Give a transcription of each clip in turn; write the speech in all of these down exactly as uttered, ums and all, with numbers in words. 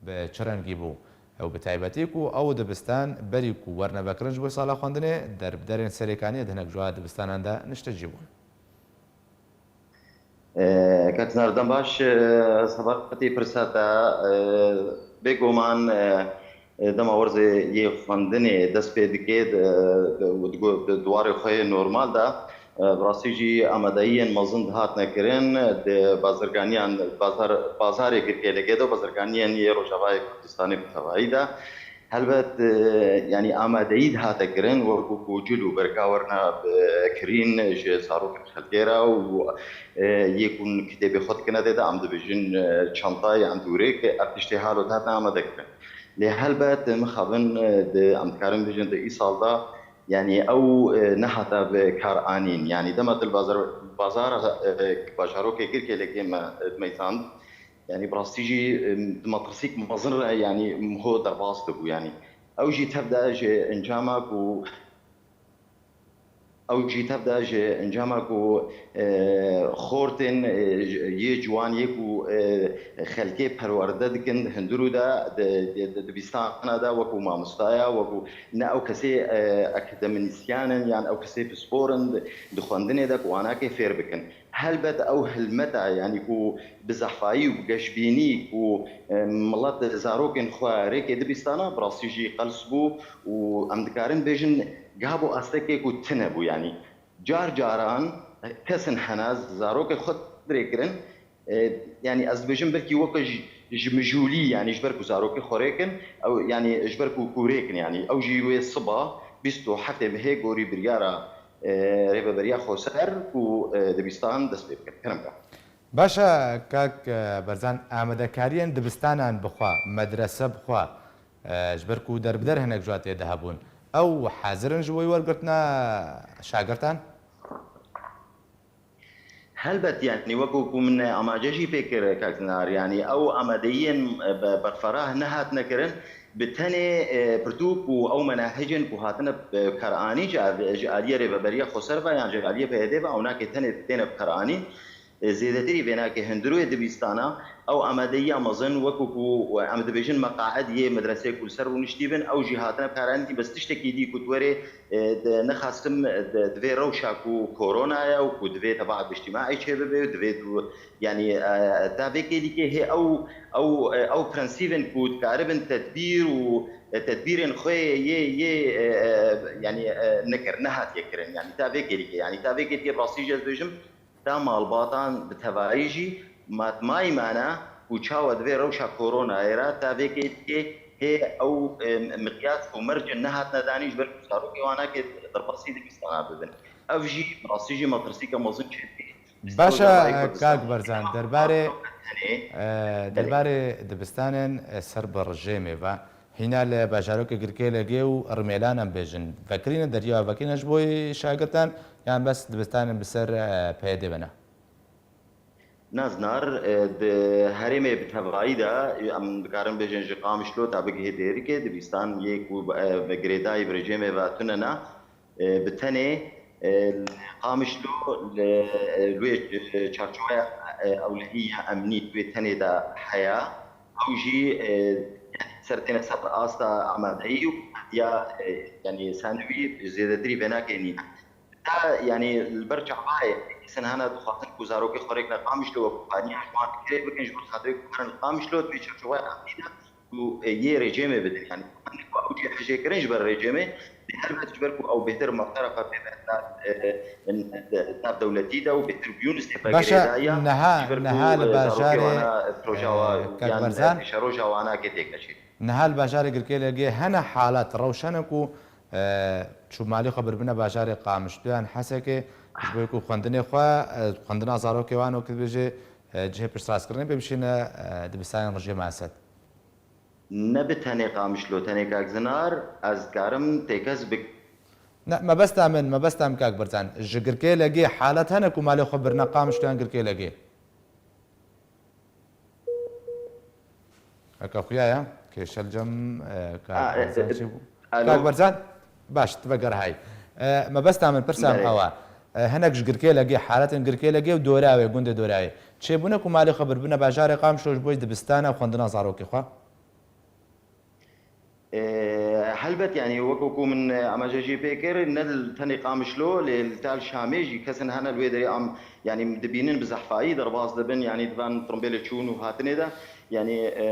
bi çi rengî bû? Ew bi taybetî ku ew dibistan berî ku werne vekirin ji bo sala xwendinê, derbderên Serêkaniyê di hinek cuya dibistanan de niştecî bûn. Kak Zinar, dem baş. Sebaxetî pirsa te, bêguman, dema werzê yê xwendinê dest pê dike, di, di, di, di warê xwe yê normal de, bi rastî jî amadeyiyên mezin dihatine kirin, di bazirganiyan, bazar, bazarê Girkêlekê de, bazirganiyên yê Rojavayê Kurdistanê bi tevayî de. Helbet, e, yanî amadeyî dihate kirin, wekû ku cil û berka werna, e, kirîn ji zarokên xelkê re û, e, yê ku kitêbê xwe dikine tê de, em dibêjin, e, çanta yan dûrêk, ev tiştê halo dihatine amade kirin. Lê helbet, mixabin, e, di, em dikarin bêjin di îsal de, yanî ew, e, nehate bi kar anîn. Yanî dema tu li bazar-, bazara, e, bajarokê Girkêlekê me, e, dimeyzand, Yanî bi rastî jî, em, di metirsîk mezin re, yanî, ho derbas dibû, yanî. Ew jî tev de ji encama ku, ew jî tev de ji encama ku, e, xortên, e, yê ciwan yê ku, e, xelkê perwerde dikin di hundirû de, di, di, di dibistana de wekû mamostaya, wekû ne ew kesê, e, akademîsyen in yan ew kesê pispor in di, di xwendinê de ku wana kê fêr bikin. Helbet ew hilmeta, yanî ku bi zehfayî û bi geşbînî ku, e, milet zarokên xwe rêkê dibistana, bi rastî jî qels bû û em dikarin bêjin, gabo astekê ku tune bû, yanî car caran kesin hene zarokê xwe dirê kirin, e, yanî ez dibêjim belkî weke ji, ji mijûlî, yanî ji ber ku zarokê xwe rêkin, ew, yanî ji ber ku, ku rêkin, yanî ew jî wê siba bîst û heftê mehê gorî biryara e, Rêveberiya Xweser ku, e, dibistan dest pê bikin. Kerem ke. Baş e, kak, e, Berzan, amadekariyên dibistanan bi xwe, medrese bi xwe, e, ji ber ku derbider hinek cuya tê de hebûn, ew hazir in ji bo wergirtina şagirtan? Helbet, yanî wekû ku min amaje jî pê kir, kak Zinar, yanî ew amadeyiyên, e, be-, berferah nehatine kirin, bi tenê, e, pirtûk û ew menahicên ku hatine, e, karanîn ji av-, ji aliyê Rêveberiya Xweser ve yan ji aliyê P Y D ve, ew nake tenê têne karanîn. E, zêdetirî vênake hundirûyê dibistana, ew amadeyiya mezin, wekû ku em dibêjin meqaid yê medresê ku li ser rûniştî bin, ew jî hatine karanîn, bes tiştekî dî ku tu werê, e, de, nexastim, e, de, divê rewşa ku korona ye û ku divê tebaet ictimaî çêbibe û divê tu, yanî, e, ta vê kêlîkê hê ew, ew, e, ew prensîbên ku dikaribin tedbîr û, e, tedbîrên xwe yê, yê, e, e, yanî, e, nekir, nehatiye kirin. Yanî ta vê kêlîkê, yanî ta vê kêlîkê bi rastî jî ez bêjim, ta malbatan bi tevayî jî matmayî mane ku çawa divê rewşa koronayê re ta vê kêlîkê hê ew, e, miqyas û mercên nehatine danîn ji ber ku zarokê wan nake derbasî dibistana bibin. Ev jî bi rastî jî metirsîke mezin çêdikê. Baş e, kak Berzan, derbarê, e, derbarê dibistanên, e, ser bi rejêmê ve, hîna li bajarokê Girkêlekê û Rmêlan em bêjin, vekirîne, derya vekirîne ji bo şagirtan, yan bes dibistanên bi ser, e, P Y D ve ne? Na Zinar, e, di herêmê bi tevayî de, em dikarin bêjin ji Qamişlo ta bigihê Dêrikê, dibistan yê ku, e, bi girêdayî bi rejêmê ve tune ne, e, bi tenê, e, li Qamişlo li, e, li wê, e, çarçoveya, e, ewlehî ya emnî wê tenê de heye. Ew jî, e, yanî ser têne ser asta amadeyî û ya, e, yanî sanewî zêdetirî vênakê nîne. Te, yanî li ber çavayê kesin hene dixwazin ku zarokê xwe rêkine Qamişlo wekû qaniya ji wan kirê bikin, ji bo xatirê ku herin li Qamişlo, di vê çarçoveya emnî de ku, e, yê rejêmê bidin. Yanî ku ew jî hejê kirin ji ber rejêmê, lê helbet ji ber ku ew bêhtir maqdara xwe pê ve nav, e, nav dewletî de û bêhtir biyûn istêfe Baş e, girêdaye, niha, ji ber ku, niha li e, zarokê bajarê, wana, e, proja e, wa, Kak yan, e, Berzan? Pêşeroja wana kê têk neşît. Niha li bajarê Girkêlekê hene halat rewş hene ku, e, çû malê xwe birbine bajarê Qamişlo yan Hesekê, ji bo ku xwendinê xwe, e, xwendina zarokê wan wek dibêje, e, cihê piştrastkirinê pê bişîne, e, dibistanên rejê Esed. Ne bi tenê Qamişlo, tenê Kak Zinar, ez dikarim têkez bik- Ne, mebesta min, mebesta min Kak Berzan. Ji Girkêlekê halet hene ku malê xwe birine Qamişlo yan Girkêlekê. Heke xuya ya, kêşel cem, e, Kak A, e, Berzan e, çi bû? Alo. Kak Berzan, baş, tu vegerhayî. E, mebesta min pirsa min Belê. ew e. E, hinek ji Girkêlekê, haletên Girkêlekê û Dorawê, gundê Dorawê. Çêbûne ku malê xwe birbine bajarê Qamişlo ji bo dibistana xwendina zarokê xwe? E, helbet, yanî wekî ku min, e, amaje jî pê kir, ne li tenê Qamişlo, lê li tal Şamê jî kesin hene li wê derê am, yanî dibînin bi zehfayî derbas dibin, yanî di van tirimbêlê çûn û hatinê de, yanî, e,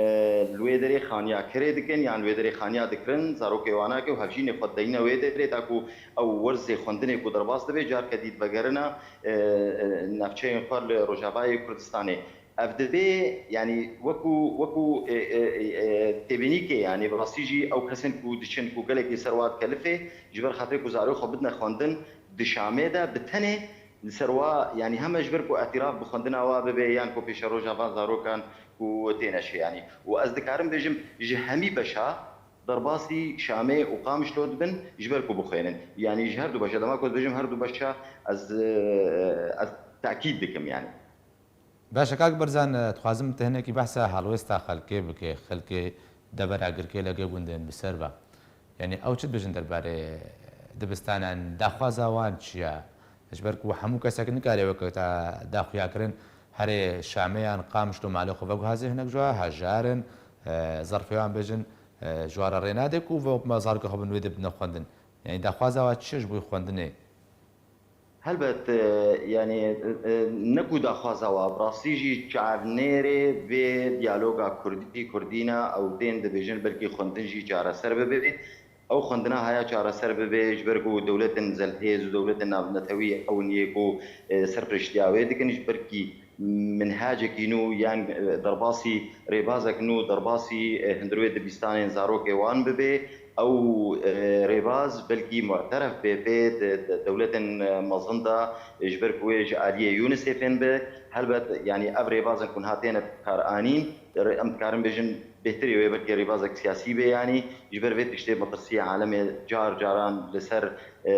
li wê derê xaniya kirê dikin, yan li wê derê xaniya dikirin, zarokê wan nake û hevjînê xwe deyne wê derê, ta ku ew werzê xwendinê ku derbas dibe, carke dî divegerine, e, e, navçeyên xwe li Rojavayê Kurdistanê. Ev divê, yanî wekû, wekû, e, e, e, têbînîkê, yanî bi rastî jî ew kesên ku diçin ku gelekî ser wa dikelifê, ji ber xatirê ku zarê xwe bidine xwendin di Şamê de, bi tenê li ser wa, yanî heme ji ber ku îtiraf bi xwendina wa bibe, yan ku pêşeroja van zarokan ku têne şê, yanî. Û ez dikarim bêjim, ji hemî beşa derbasî Şamê û Qamişlo dibin, ji ber ku bixwênin. Yanî ji her du beşa, dema ku ez bêjim her du beşa, ez, e, ez tekîd dikim, yanî. Baş e, kak Berzan, e, dixwazim tu hinekî behsa helwêsta xelkê bike, xelkê devera Girkêlekê gundên bi ser ve. Yanî ew çi dibêjin derbarê dibistanan, daxwaza wan çi ye? Ji ber ku hemû kesek nikare weke ta daxuyakirin herê Şamê yan Qamişlo malê xwe veguhazê, hinek ji wa hejar in, e, zerfê wan bêjin, e, ji wa re rê nade ku ve zarokê xwe bin wê de bidine xwendin. Yanî daxwaza wan çi ye ji bo xwendinê? Helbet, e, yanî, e, e, ne ku daxwaza wa, bi rastî jî çavnêrê vê diyaloga kurdî, kurdî ne, ew tên dibêjin belkî xwendin jî çareser bibe. Ew xwendina haya çareser bibe, ji ber ku dewletên zelhêz û dewletên navnetewî ew in yê ku, e, serpiriştiya wê dikin, ji ber kî minhacekî nû yan, e, derbasî rêbazek nû, derbasî, e, hundirê dibistanên zarokê wan bibe. Ew, e, rêbaz belkî mu'teref bê pê de, de, dewletên, e, mezin de, e, ji ber ku wê ji aliyê UNICEF'ên be. Helbet, yanî ev rêbazên ku niha têne karanîn, re-, em dikarin bêjin bêhtirî wê belkî rêbazek siyasî bê, yanî ji ber vê tiştê metirsiyê alemê car caran li ser, e,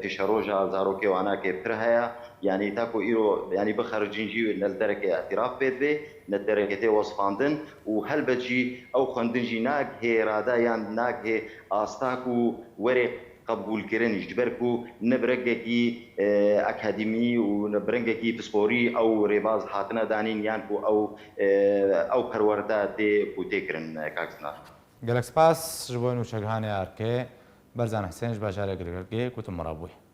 pêşeroja zarokê wan nake pir heye. Yanî ta ku îro, yanî bixericin jî ne li derekê îtiraf pê dibe, ne derekê tê wesfandin û helbet jî ew xwendin jî nagihê rada yan nagihê asta ku were qebûlkirin, ji ber ku ne bi rengekî, e, akademî û ne bi rengekî pisporî ew rêbaz hatine danîn yan ku ew, e, ew perwerde tê ku tê kirin, e, kak Zinar. Gelek spas ji bo nûçegihanê Arke, Berzan Hisên ji bajarê Girgirgê ku tu min re bûyî.